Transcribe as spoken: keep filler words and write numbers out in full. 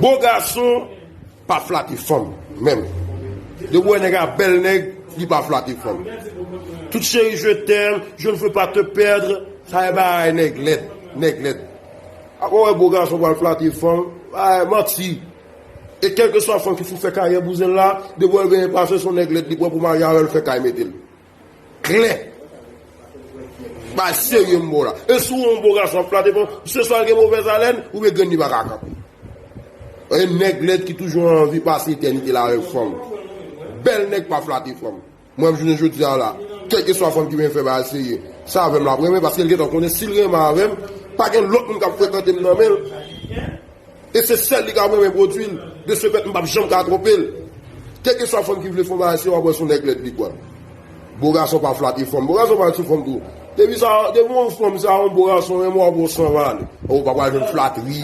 Bo gason pa flate fanm, menm. Depi w wè nèg a bèl nèg, li pa flate fanm. Tout chérie, je t'aime, je ne veux pas te perdre, sa e bagay nèg lèd, nèg lèd. Akoz w wè bo gason pral flate fanm, bagay manti. E kèlkeswa fanm ki fin fè karyè bouzen l la, depi w wè l genyen pase, se yon nèg lèd li pran pou marye avè l, fè kay mete l. Klè. Bagay serye m ba w la. E si w wè yon bo gason ap flate fanm, se swa l gen movèz alèn, oubyen grenn li pa ka kanpe. E nèg lèd ki toujou anvi pase etènite la avèk fanm. Bèl nèg pa flate fanm. Mwen, jounen jodi a la, kèlkeswa fanm ki vin fè bagay serye, se avè m l ap renmen, paske l gentan konnen si l renmen avè m, pa gen lòt moun k ap frekante m nan men l. E se sèl li k ap renmen pwodui l. De ce fait, m p ap janm ka twonpe l. Kèlkeswa fanm ki vle fè yon bagay serye, w ap wè se yon nèg lèd li pran. Bo gason pa flate fanm. Bo gason pa sou fanm tou. Depi sa, depi yon fanm sa, yon bo gason renmen w, w ap wè w sanvale. Ou pa pral jwenn flatri,